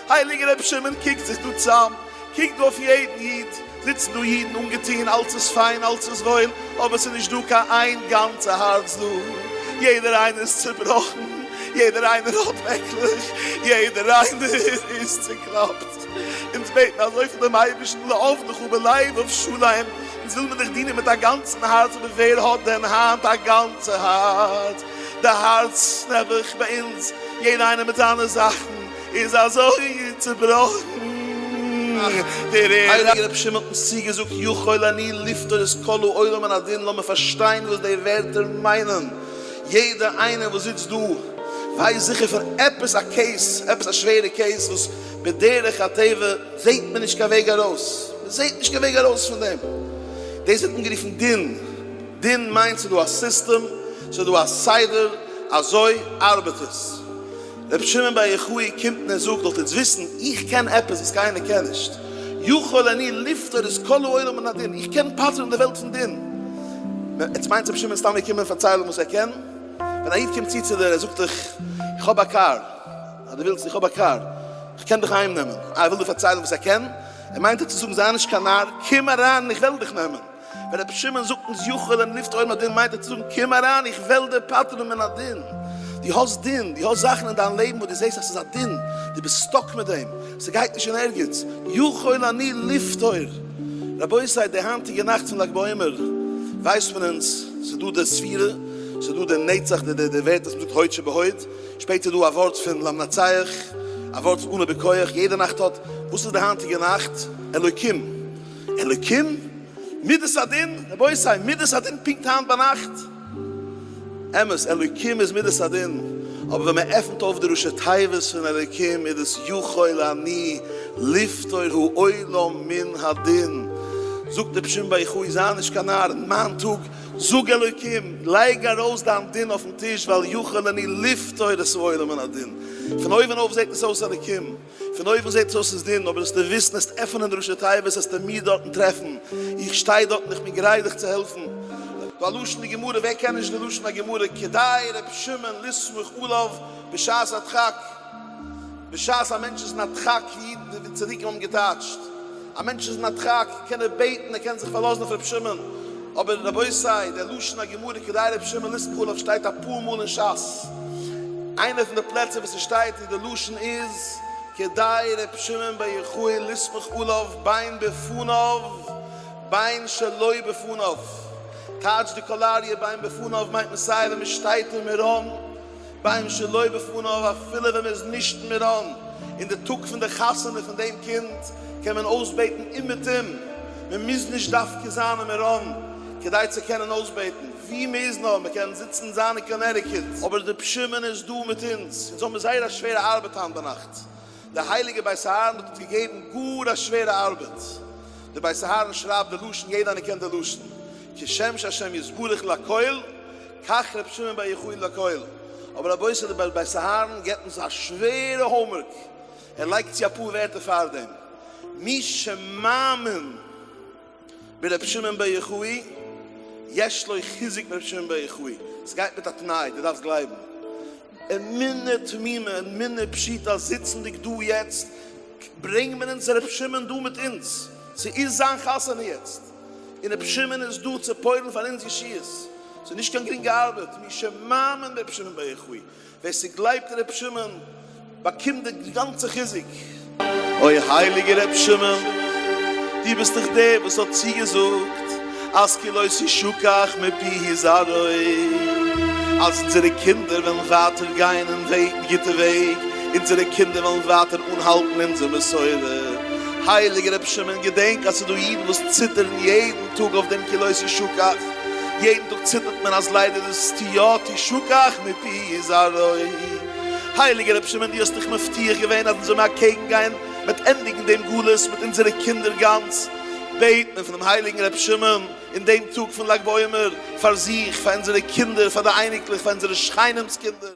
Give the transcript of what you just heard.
הייליגער רבי שמעון קוק זיך דא צאם, קוק דא אויף יעדן איד, זיצן דא אידן אנגעטון, אלץ איז פיין, אלץ איז וואויל, אבער ס'איז נישט דא קיין איין גאנצע הארץ דא, יעדער איינער איז צובראכן, יעדער איינער האט פעקלעך, יעדער איינער איז צוקלאפט. אונז בעטן אזוי פון דעם אייבערשטן לעבדך בלבב שלם, אונז וויל מיר דיך דינען מיט א גאנצן הארץ, אבער ווער האט דען היינט א גאנצע הארץ? די הארץ נעבעך ביי אונז, יעדער איינער מיט זיינע זאכן, איז אזוי צובראכן. דער הייליגער רבי שמעון האט אונז צוגעזאגט יכול אני לפטור את כל העולם מן הדין, לאמיר פארשטיין וואס די ווערטער מיינען, יעדער איינער וואס זיצט דא ווייסט זיכער פון עפעס א case, עפעס א שווערע case וואס בדרך הטבע זעט מען נישט קיין וועג ארויס, מען זעט נישט קיין וועג ארויס פון דעם, דאס ווערט אנגערופן דין, דין מיינט ס'איז דא א סיסטעם, ס'איז דא א סדר, אזוי ארבעט עס. רבי שמעון בר יוחאי קומט און ער זאגט, זאלט אונז וויסן, איך קען עפעס וואס קיינער קען נישט, יכול אני לפטור את כל העולם מן הדין, איך קען פטר'ן די וועלט פון דין. עטס מיינטס רבי שמעון איז סתם געקומען פארציילן וואס ער קען? ווען א איד קומט צו צו דיר, ער זאגט דיך, איך האב א קאר, אז דו ווילסט, איך האב א קאר, איך קען דיך אהיים נעמען, אה, ער וויל דיר פארציילן וואס ער קען, ער מיינט דיר צו זאגן, זיי נישט קיין נאר, קום אריין און איך וועל דיך נעמען. ווען רבי שמעון זאגט אונז יכול אני לפטור מן הדין מיינט ער צו זאגן קום אריין איך וועל דיר פטר'ן מן הדין. דו האסט דין, דו האסט זאכן אין דיין לעבן וואס דו זעסט אז ס'איז א דין, דו ביסט stuck מיט דעם, ס'גייט נישט אין ערגעץ, יכול אני לפטור. רבותי, די היינטיגע נאכט פון לג בעומר ווייסט מען אונז, ס'איז דא די ספירה, ס'איז דא די נצח, די די ווערטער וואס מ'זאגט הוד שבהוד, שפעטער איז דא א ווארט פון למנצח, א ווארט פון אנא בכח, יעדע נאכט האט, וואס איז די היינטיגע נאכט? אלוקים. אלוקים? מידת הדין? רבותי, מידת הדין פונקט היינט ביינאכט? אמת, אלוקים איז מידת הדין, אבער ווען מען עפנט אויף די ראשי תיבות פון אלוקים איז דאס יכול אני לפטור העולם מן הדין. זאגט רבי שמעון בר יוחאי, זיי נישט קיין נאר, אין מיין טאג זאג אלוקים, לייג ארויס דיין דין אויפן טיש, ווייל יכול אני לפטור את העולם מן הדין. פון אויבן אויף זעט עס אויס אלוקים. פון אויבן זעט עס אויס ס'איז דין, אבער זאלסטו וויסן, עסט עפענען די ראשי תיבות עסטו מיר דארטן טרעפן, איך שטיי דארטן, איך בין גרייט דיך צו העלפן. דא א לשון די גמרא, ווער קען נישט די לשון הגמרא, כדאי ר' שמעון לסמוך עליו בשעת הדחק, בשעת א מענטש איז אין הדחק, ווי די צדיקים האבן געטייטשט, א מענטש איז אין הדחק, קען ער בעטן, ער קען זיך פארלאזן אויף ר' שמעון, אבער רבותי, דער לשון הגמרא כדאי ר' שמעון לסמוך עליו שטייט אפאר מאל אין שס. איינע פון די פלעצער וואס ס'שטייט איז די לשון איז כדאי ר' שמעון בר יוחאי לסמוך עליו בין בפניו בין שלא בפניו. טייטש די קול אריה בין בפניו מיינט מען סיי ווען מ'שטייט אין מירון, בין שלא בפניו אפילו ווען מ'איז נישט אין מירון, אין די טאג פון די חתונה פון דעם קינד קען מען אויסבעטן אומעטום, מ'מוז נישט דווקא זיין אין מירון כדי צו קענען אויסבעטן, ווי מ'איז נאר, מ'קען זיצן זיין אין קאנעטיקוט. אבער ר' שמעון איז דא מיט אונז, אונז האבן זייער א שווערע ארבעט היינט ביינאכט, די הייליגע בית אהרן האט אונז געגעבן גאר א שווערע ארבעט, די בית אהרן שרייבט די לשון, יעדע איינער קען די לשון, כשם שהשם יתברך לכל, כך ר' שמעון בר יוחאי לכל, אבער רבותי דער בית אהרן געבט אונז א שווערע homework, ער לייגט צו אפאר ווערטער פארדעם, מי שמאמין בר' שמעון בר יוחאי יש לו חיזוק מר' שמעון בר יוחאי, ס'גייט מיט א תנאי, דו דארפסט גלייבן. אמונה תמימה, אמונה פשוטה, זיצנדיג דא יעצט, ברענג מיר אונז ר' שמעון דא מיט אונז, ס'איז זיין חתונה יעצט, און ר' שמעון איז דא צו פועל'ן פאר אונז ישועות, ס'איז נישט קיין גרינגע ארבעט, מי שמאמין בר' שמעון בר יוחאי, ווער ס'גלייבט אין ר' שמעון באקומט די גאנצע חיזוק. אוי הייליגער ר' שמעון, דו ביסט דאך דער וואס האט צוגעזאגט אז כי לא תשכח מפי זרעו, אז אונזערע קינדער וועלן ווייטער גיין אין וועג, גוטע וועג, אונזערע קינדער וועלן ווייטער אנהאלטן אונזער מסורה. הייליגער ר' שמעון, געדענק אז ס'איז דא אידן וואס ציטערן יעדן טאג אויף דעם כי לא תשכח, יעדן טאג ציטערט מען אז ליידער איז יא תשכח מפי זרעו. הייליגער רבי שמעון דו האסט דיך מבטיח געווען אז אונז זאל מיר אקעגן גיין מיט ענדיגן דעם גלות מיט אונזערע קינדער גאנץ, בעט מען פונעם הייליגן רבי שמעון אין דעם טאג פון לג בעומר פאר זיך, פאר אונזערע קינדער, פאר די אייניקלעך, פאר אונזערע שכנים'ס קינדער.